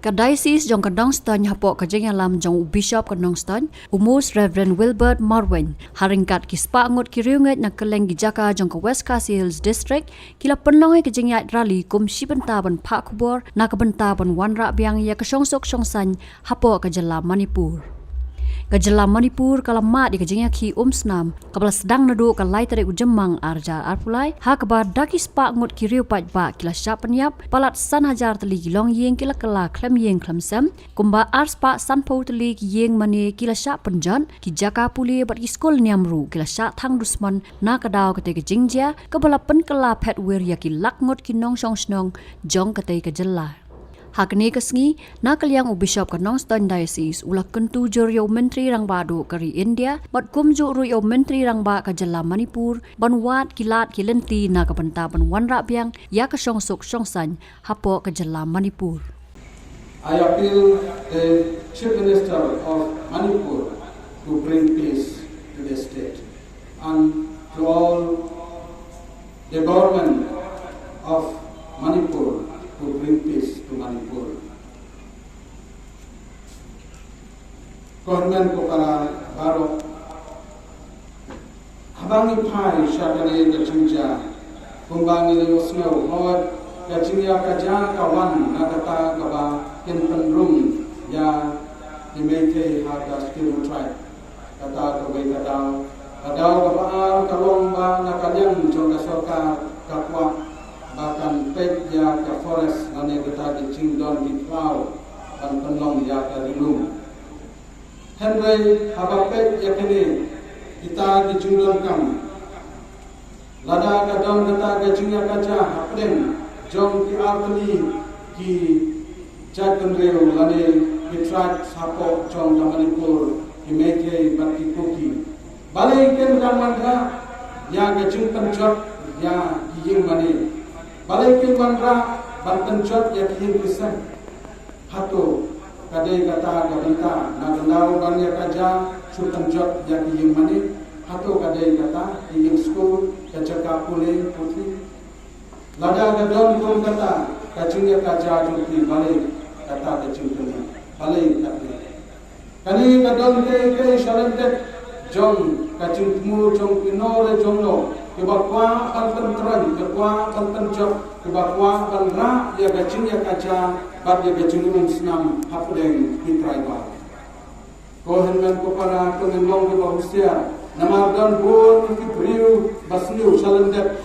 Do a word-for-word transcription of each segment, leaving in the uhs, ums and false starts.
Ka Diocese jong ka Nongstoiñ hapoh ka jingïalam jong u Bishop ka Nongstoiñ, u Most Reverend Wilbert Marwein, ha ryngkat ki spah ngut ki riewngeit na kylleng ki jaka jong ka West Khasi Hills District, ki la pynlong ïa ka jingïaid rally kum shi bynta ban phah khubor na ka bynta ban wanrah biang ïa ka shongsuk shongsaiñ hapoh ka jylla Manipur. Ka jylla Manipur ka la mad ïa ka jingïakhih umsnam kaba la sdang naduh ka lai tarik u Jymmang arhajar arphew lai, ha kaba da ki spah ngut ki riew paidbah ki la shah pynïap, palat san hajar tylli ki longïing ki la kylla khlem ïing khlem sem, kumba arspah sanphew tylli ki ïing mane ki la shah pynjot, ki jaka pule bad ki skul niam ruh ki la shah thang dusmon na ka daw katei ka jingjia kaba la pynkylla phet wir ïa ki lak ngut ki nongshong shnong jong katei ka jylla. Ha kane ka sngi, na ka liang u Bishop ka Nongstoiñ Diocese u la kyntu jur ïa u Myntri Rangbah Duh ka ri India bad kumjuh ruh ïa u Myntri Rangbah ka jylla Manipur ban wad ki lad ki lynti na ka bynta ban wanrah biang ïa ka shongsuk shongsaiñ hapoh ka jylla Manipur. I appeal the Chief Minister of Manipur to bring peace to the state and to all the government of Manipur to bring peace to Manipur. Ko hynmen ko para baroh, haba ngi phai sha kane ka jingjia, kumba ngi la ïohsngew, hooid, ka jingïakajia ka wan na kata kaba kin pynrung ïa ki Meitei ha ka Scheduled Tribe. Kata kawei ka daw, ka daw kaba ar ka long ba na ka liang jong ka sorkar ka kwah ba kan peit ïa ka forest lane kata ki jingdon ki khlaw ban pynlong ïa ka ri lum. Hynrei haba peit ïa kine kita ki jingdonkam, lada ka don kata ka jingïakajia hapdeng jong ki artylli ki jaitbynriew lane ki tribes hapoh jong ka Manipur, ki Meitei bad ki Kuki, balei kin wanrah ïa ka jingpynjot ïa ki ïing mane? Balei kin wanrah ban pynjot ïa ki ïing ki sem? Hato ka dei kata ka bynta na ka daw ban ïakajia shu pynjot ïa ki ïing mane? Hato ka dei kata ki ïing skul, ka jaka pule puthi? Lada ka don kum kata ka jingïakajia jong ki, balei kata ka jingkylli? Balei kata? Kane ka don kaei kaei shalyndet jong ka jingthmu jong kino re jong no kiba kwah ban pyntroiñ, kiba kwah ban pynjot, kiba kwah ban rah ïa ka jingïakajia bad ïa ka jingumsnam hapdeng ki tribal. Ko hynmen ko para, to ngin long kiba husiar, namar don bun ki briew ba sniew shalyndet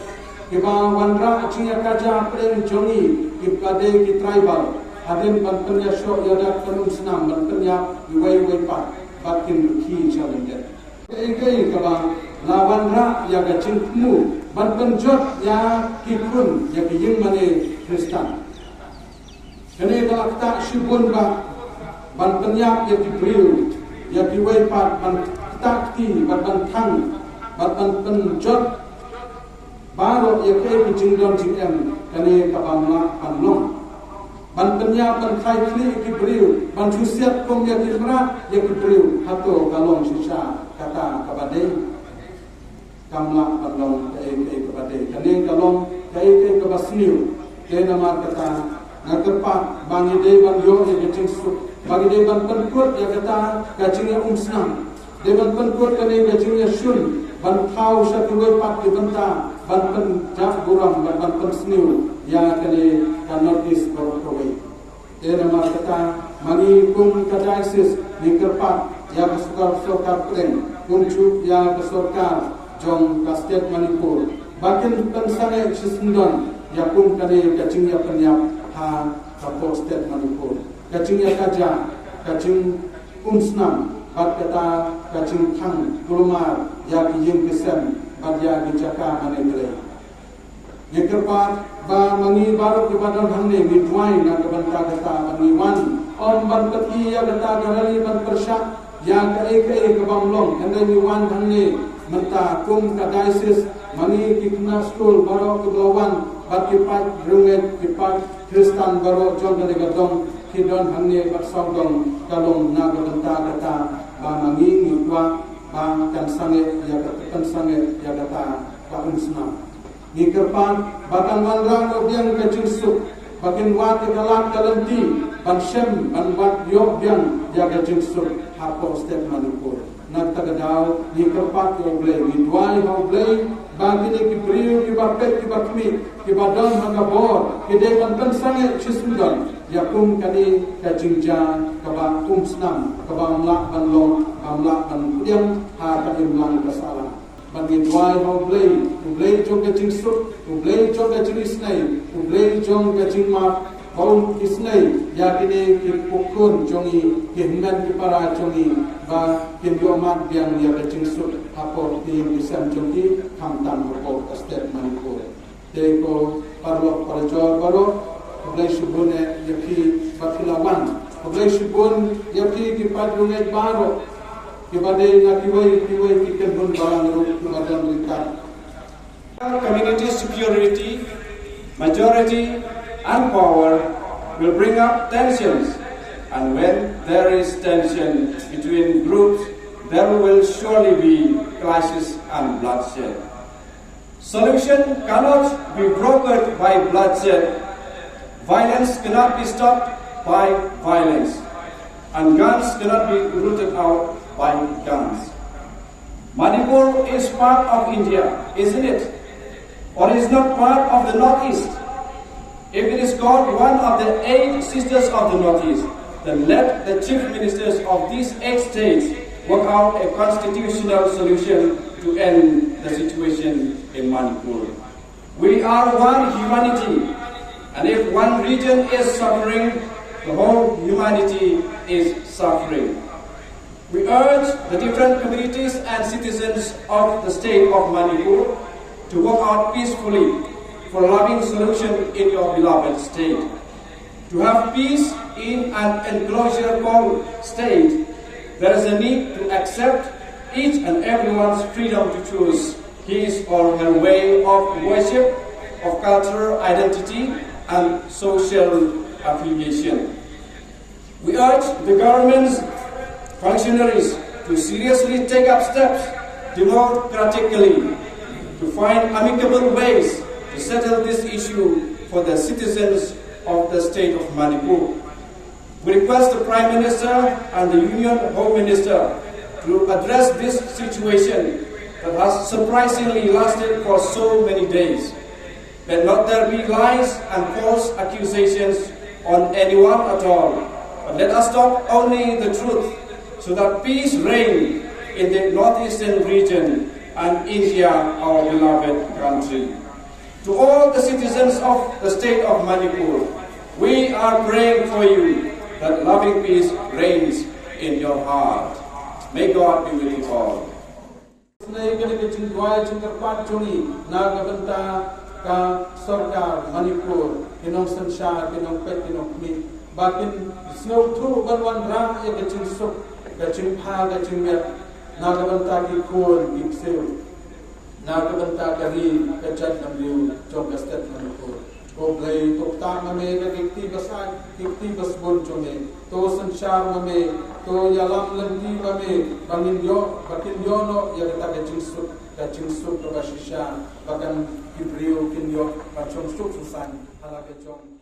kiba wanrah jingïakajia hapdeng jong ngi kiba dei ki tribal, hadien ban pynïashoh ïa ka jingumsnam ban pynïap iwei iwei pat bad kin rkhie shalyndet. Kaei kaei kaba la wanrah ïa ka jingthmu ban pynjot ïa ki khun, ïa ki ïing mane Khristan. Kane ka la ktah shibun ba ban pynïap ïa ki briew, ïa kiwei pat ban ktah kti bad ban thang bad ban pynjot baroh ïa kaei ka jingdon jingem kane kaba mlak ban long. Ban pynïap, ban khlai khlieh ïa ki briew, ban shu siat kum ïa ki mrad ïa ki briew, hato ka long shisha kata kaba dei? Kam lah ban long kaei kaei kaba dei. Kane ka long kaei kaei kaba sniew. Te namar kata nga kyrpad ba ngi dei ban ïoh ïa ka jingsuk, ba ngi dei ban pynkut ïa kata ka jingïaumsnam. Dei ban pynkut kane ka jingïashun ban thaw sha kiwei pat ki bynta ban pynjah burom bad ban pynsniew ïa kane ka North East baroh kawei. Te namar kata ma ngi kum ka diocese ngi kyrpad ïa ka sorkar, sorkar pdeng kumjuh ïa ka sorkar jong ka state Manipur ba kin pynsangeh shisyndon ïa kum kane ka jingïapynïap ha ka pdeng state Manipur. Ka jingïakajia, ka jingumsnam bad kata ka jingthang kulmar ïa ki ïing ki sem bad ïa ki jaka mane Blei. Ngi kyrpad ba ma ngi baroh kiba don hangne ngi duwai na ka bynta kata ba ngi wan ym ban pyni ïa kata ka rally ban pyrshah ïa kaei kaei ka bym long, hynrei ngi wan hangne mynta kum ka diocese, ma ngi ki khynnah skul baroh kiba la wan bad ki paid riewngeit, ki paid Khristan baroh jong kane ka dong ki don hangne bad sawdong ka long na ka bynta kata ba ma ngi ngi kwah ba kan sangeh ïa ka, kan sangeh ïa kata ka umsnam. Ngi kyrpad ba kan wanrah noh biang ka jingsuk Ba kin wad ïa ka lad ka lynti ban shem ban wad ïoh biang ïa ka jingsuk hapoh state Manipur. Na kata ka daw ngi kyrpad ïa U Blei, ngi duwai ha U Blei ba kine ki briew kiba peit kiba khmih kiba don ha ka bor ki dei ban pynsangeh shisyndon ïa kum kane ka jingjia kaba um snam kaba ym lah ban long, ba ym lah ban pdiang ha ka imlang ka sahlang. Ba ngi duwai ha U Blei, U Blei jong ka jingsuk, U Blei jong ka jingisynei, U Blei jong ka jingmap, ba un isynei ïa kine ki pukun jong ngi, ki hynmen ki para jong ngi, ba kin ïoh mad biang ïa ka jingsuk hapoh ki ïing ki sem jong ki, khamtam hapoh ka state Manipur. Te ko paralok parajor baroh, khublei shibun eh ïa phi ba phi la wan. Khublei shibun ïa phi ki paid Rngeit baroh, kiba dei na kiwei kiwei ki kynhun balang ruh kiba don ryngkat. Community superiority, majority and power will bring up tensions, and when there is tension between groups, there will surely be clashes and bloodshed. Solution cannot be brokered by bloodshed. Violence cannot be stopped by violence. And guns cannot be rooted out by guns. Manipur is part of India, isn't it? Or is not part of the Northeast? If it is called one of the eight sisters of the Northeast, then let the chief ministers of these eight states work out a constitutional solution to end the situation in Manipur. We are one humanity, and if one region is suffering, the whole humanity is suffering. We urge the different communities and citizens of the state of Manipur to work out peacefully for a loving solution in your beloved state. To have peace in an enclosure called state, there is a need to accept each and everyone's freedom to choose his or her way of worship, of cultural identity, and social affiliation. We urge the governments, functionaries to seriously take up steps democratically to find amicable ways to settle this issue for the citizens of the state of Manipur. We request the Prime Minister and the Union Home Minister to address this situation that has surprisingly lasted for so many days. Let not there be lies and false accusations on anyone at all, but let us talk only the truth so that peace reign in the northeastern region and India, our beloved country. To all the citizens of the state of Manipur, we are praying for you that loving peace reigns in your heart. May God be with you all. Nai kane ka jingduwai jingkyrpad jong ngi na ka bynta ka sorkar Manipur, ki nongsynshar, ki nongpeit, ki nongkhmih, ba kin sngewthuh ban wanrah ïa ka jingsuk, ka jingpha, ka jingmiat na ka bynta ki khun ki ksiew, na ka bynta ka ri ka jaitbynriew jong ka state Manipur. Ko Blei, to ktah ma me ka kti ba sait, ka kti ba sbun jong me. To synshar ma me, to ïalam lynti ma me, ba ngin ïoh, ba kin ïoh noh ïa kata ka jingsuk, ka jingsuk kaba shisha, ba kan ki briew kin ïoh ban shong suk shisha ha la ka jong